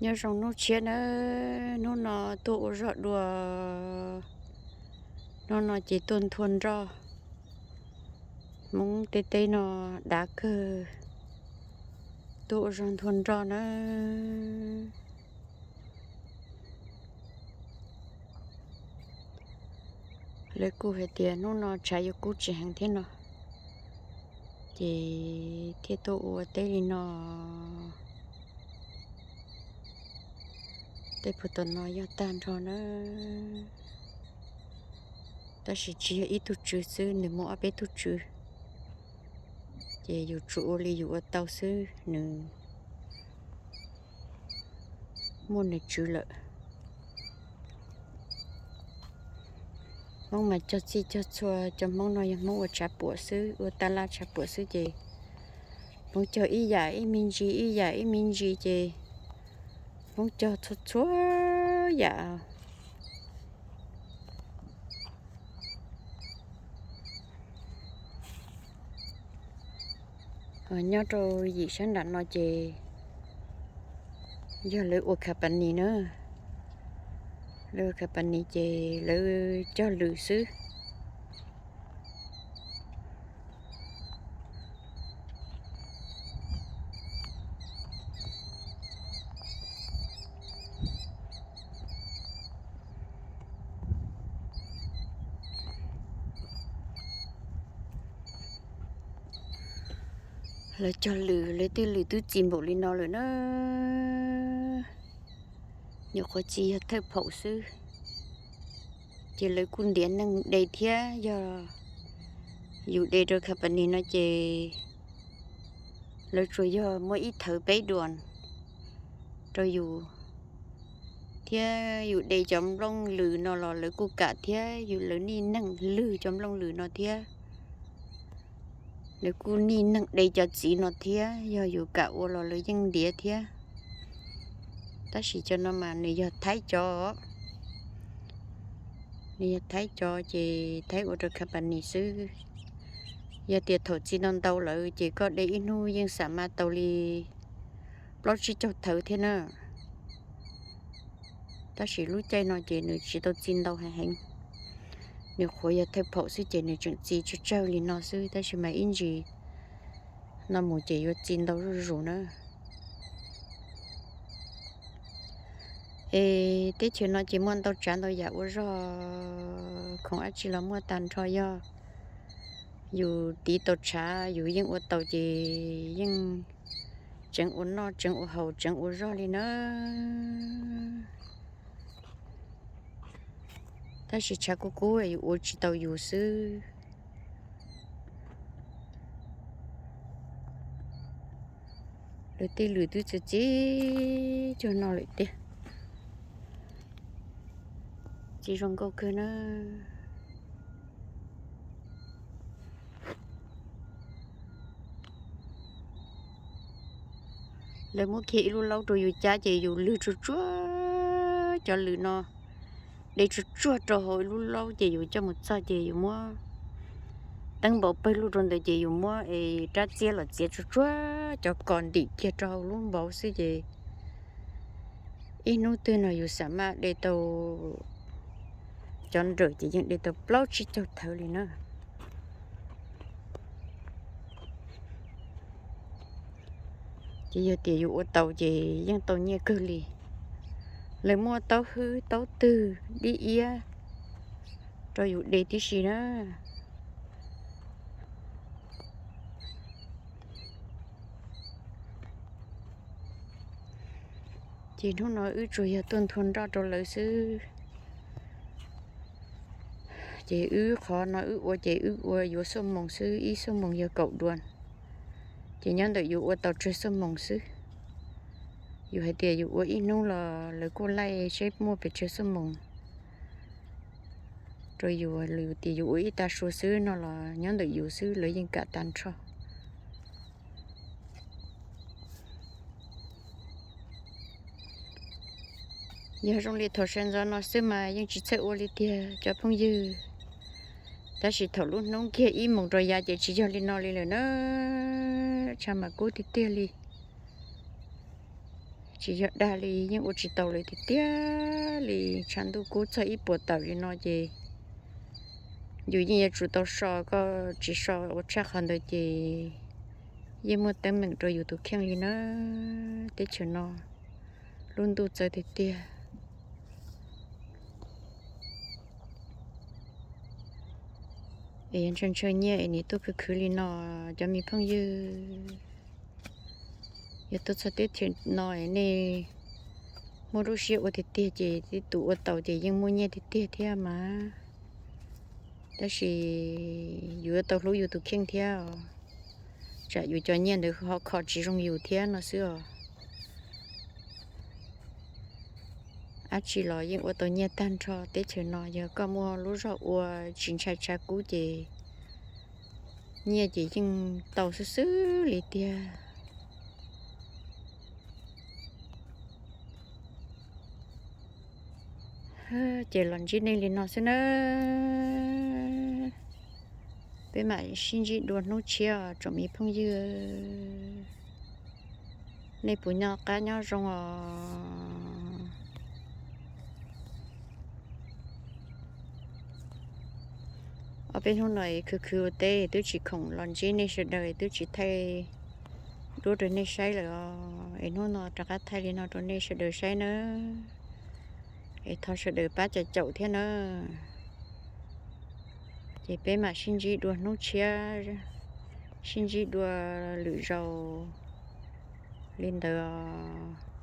Nyob zoo hnub tshiab nawb, hnub no tuaj ua zog dua, hnub no ces tuaj nthua nroj. Hmoob tej teb no dav kawg, tuaj ua zog nthua nroj nawb. Lawv kuj hais tias hnub no tshav yuav kub tsis heev thiab no, ces thiaj tuaj ua teb li no. Tej puag tom no yog tag nrho na, tab sis tsis yog ib tug tswv xwb, nws muaj ob peb tug tswv, ces yus tsuas ua li yus ua tau xwb, nws muaj nws tswv lawm. Hmoob mas cog txij cog txhua, cov Hmoob no yog Hmoob ua tshav puam xwb, ua taj laj tshav puam xwb ces Hmoob cog ib yam ib me ntsis, ib yam ib me ntsis ces Hmoob cog txhua txhua yam. Nyob rau yim sab nram no ces yog lawv ua company na, lawv ua company ces lawv cog lws xwb. Lawv cog lws, lawv tej lws twb txi npaum li no lawm na. Nyuam qhuav txi yog thawj phaum xwb, ces lawv kuj ntiav neeg de thiab. Yog yus de rau company no ces lawv tsuas yog muab ib thawv peb duas rau yus, thiab yus de cov nplooj lws no los lawv kuj kam thiab, yus lawv nij neeg lwg cov nplooj lws no thiab. Lawv kuj nij neeg de cov txiv no thiab, yog yus kam ua los lawv yeej ntiav thiab. Tab sis cov no mas nws yog Thaib cov, nws yog Thaib cov ces Thaib ua rau company xwb. Yog tias thaum txi ntau ntau lawm ces koj de ib hnub yeej xam mas tau li plaub tsib caug thawv thiab na. Tab sis lub caij no ces nws tsis tau txi ntau heev heev, nws qhuav yog thawj phaum xwb ces nws tseem txi tsawg tsawg li no xwb, tab sis mas ib ntsis no mus ces yuav txi ntau zuj zus na. Es teb chaws no ces muaj ntau tsav ntau yam ua zog, khoom dab tsi los muaj tag nrho. Yog yus tiv tau tshav yus yeej ua tau ces yeej tseev ua noj tseev ua haus tseev ua zog li na. Tab sis tshav kub kub yus ua tsis tau yus xwb. Lawv tej lws twb txi txi cuag no lawm tiag. Txi zoo nkauj kawg na. Lawv muab kiag ib lub laub rau yus cab ces yus lwg tsuag tsuag cov lws no, de tsuag tsuag rau hauv ib lub laub ces yus coj mus txog ces yus muab teeb npau pawg lug rau ntawd ces yus muab es rab txiab los txiav tsuag tsuag cov kos ntim kiag rau hauv lub npau xwb ces ib hnub twg no yus xam maj de tau cov nrawm ces yeej de tau plaub tsib caug thawv li na. Ces yog tias yus ua tau ces yeej tau nyiaj kawg li. Lawv muaj taub hwb taub twg dib iab rau yus de tib si na. Ces hnub no wb tsuas yog tuaj nthua nroj rau lawv xwb. Ces wb qhov no wb ua ces wb ua yuav xuaj moos xwb, ib xuaj moos yog kaum duas. Ces nyob ntawm yus ua tau tsawg xuaj moos xwb. Yus hais tias yus ua ib hnub los lawv kuj laij seb muaj pes tsawg xuaj moos rau yus, tias yus ua ib tag sua xwb no los nyob ntawm yus xwb lawv yeej kam tag nrho. Yog zoo li thaum sawv ntxov no xwb mas yeej tsis txhawj ua li tiag cov phooj ywg. Tab sis thaum lub hnub kiag ib moos rau yav ces tsis yog li no li lawm na. Tshav mas kub tiag tiag li. tsis yog dag li, yeej ua tsis tau lawm tiag tiag li. Tshav ntuj kub txog ib puas tawm li no ces yus yeej yuav tsum tau so, koj tsis so ua tshaj qhov ntawd ces yeej muaj teeb meem rau yus tus kheej li na. Teb chaws no lub ntuj txawv tiag tiag. Es ntshaw ntshaw nyiaj es nim tuaj khwv khwv li no, cov me phooj ywg. Yog tuaj txog teb chaws no es nej muaj lub siab ua tiag tiag ces tib tus ua tau ces yeej muaj nyiaj tiag tiag thiab mas. Tab sis yus yuav tau hlub yus tus kheej thiab os, tsam yus cov nyiaj ntawd ho kho tsis zoo yus thiab no xwb os. Dab tsi los yeej ua tau nyiaj tag nrho teb chaws no, yog koj muaj lub zog ua tsis ntshai tshav kub ces nyiaj ces yeej tau xwb xwb li tiag. Ces los ntsib nej li no xwb nawb. Peb mam sib ntsib dua hnub tshiab os tsoom me phooj ywg. Nej puas nyob qab nyob zoo os? Ob peb hnub no es khwv khwv ua teb twb tsis khoom los ntsib nej sawv daws, twb tsis thaij duab rau nej saib lawm os. Es hnub no rov qab thaij li no rau nej sawv daws saib nawb. Es thov sawv daws pab caum caum thiab nawb. Ces peb mam sib ntsib dua hnub tshiab, sib ntsib dua lwm zaus li ntawd os.